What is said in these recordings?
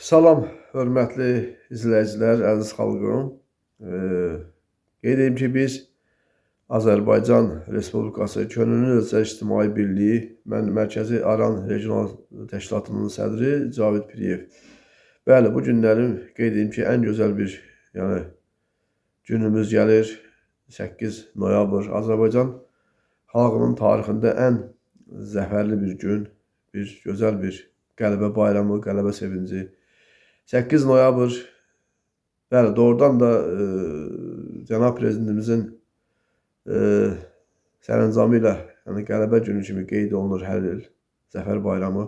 Salam, hörmətli izləyicilər, əziz xalqım. Qeyd edim ki, biz Azərbaycan Respublikası Könüllü Özəl İctimai Birliyi, mən Mərkəzi Aran Regional Təşkilatının sədri Cavid Piriyev. Bəli, bu günlərin qeyd edim ki, ən gözəl bir, yəni günümüz gəlir. 8 noyabr Azərbaycan xalqının tarixində ən zəfərli bir gün, bir gözəl bir qələbə bayramı, qələbə sevinci. 8 noyabr, bəli, doğrudan da cənab prezidentimizin sərəncamı ilə, yəni qələbə günü kimi qeyd olunur hər il Zəfər bayramı.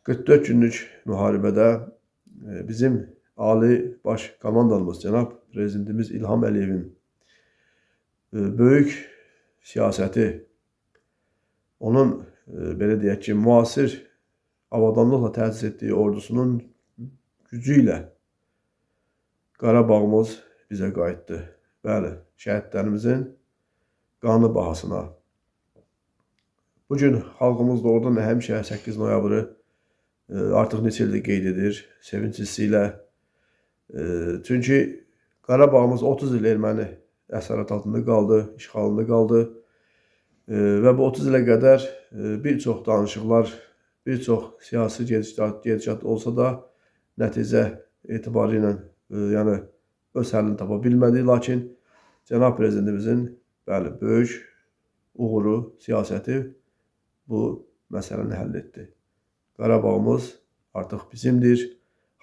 44 günlük müharibədə bizim Ali Baş Komandanımız cənab prezidentimiz İlham Əliyevin böyük siyasəti, onun belə deyək ki, müasir avadanlıqla təchiz etdiyi ordusunun gücü ilə Qarabağımız bizə qayıtdı. Bəli, şəhidlərimizin qanı bahasına. Bu gün xalqımız doğrudan da həmişə 8 noyabrı artıq neçə ildir qeyd edir, sevinç hissi ilə. Çünki Qarabağımız 30 il erməni əsarət altında qaldı, işğalında qaldı. Və bu 30 ilə qədər bir çox danışıqlar, bir çox siyasi gedişat olsa da nəticə etibarı ilə yəni öz həllini tapa bilmədi. Lakin cənab prezidentimizin, bəli, böyük uğuru, siyasəti bu məsələni həll etdi. Qarabağımız artıq bizimdir.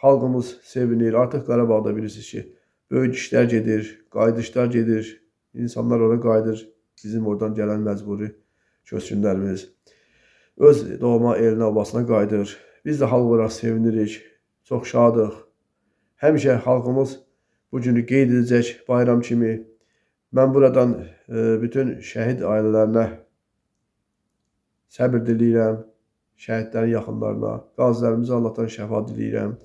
Xalqımız sevinir. Artıq Qarabağda bilirsiniz ki, böyük işlər gedir, qayıdışlar gedir. İnsanlar ora qayıdır. Bizim oradan gələn məcburi köçkünlərimiz öz doğma elinə, obasına qayıdır. Biz də xalq olaraq sevinirik, çox şadıq. Həmişə xalqımız bu günü qeyd edəcək bayram kimi. Mən buradan bütün şəhid ailələrinə səbir diləyirəm. Şəhidlərin yaxınlarına, qazilərimizə Allahdan şəfa diləyirəm.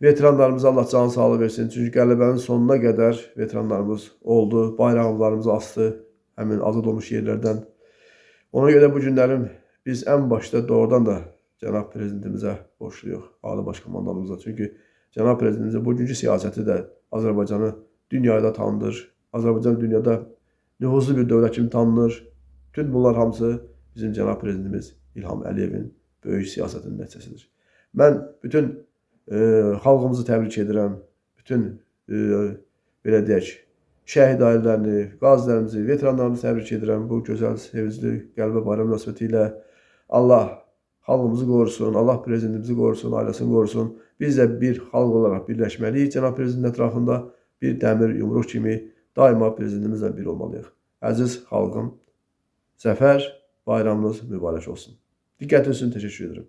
Veteranlarımıza Allah can sağlığı versin. Çünki qələbənin sonuna qədər veteranlarımız oldu, bayraqlarımızı asdı həmin azad olmuş yerlərdən. Ona görə bu günlərin biz ən başda doğrudan da cənab prezidentimizə borcluyuq, Ali Baş Komandanımıza. Çünki cənab prezidentimizin bugünkü siyasəti də Azərbaycanı dünyada tanıdır. Azərbaycan dünyada nüfuzlu bir dövlət kimi tanınır. Bütün bunlar hamısı bizim cənab prezidentimiz İlham Əliyevin böyük siyasətinin nəticəsidir. Mən bütün xalqımızı təbrik edirəm. Bütün belə deyək, şəhid ailələrini, qazilərimizi, veteranlarımızı təbrik edirəm bu gözəl, sevincli qələbə bayramı münasibəti ilə. Allah xalqımızı qorusun, Allah prezidentimizi qorusun, ailəsini qorusun. Biz də bir xalq olaraq birləşməliyik cənab prezidentin ətrafında, bir dəmir yumruq kimi daima prezidentimizlə bir olmalıyıq. Əziz xalqım, zəfər bayramınız mübarək olsun. Diqqətiniz üçün təşəkkür edirəm.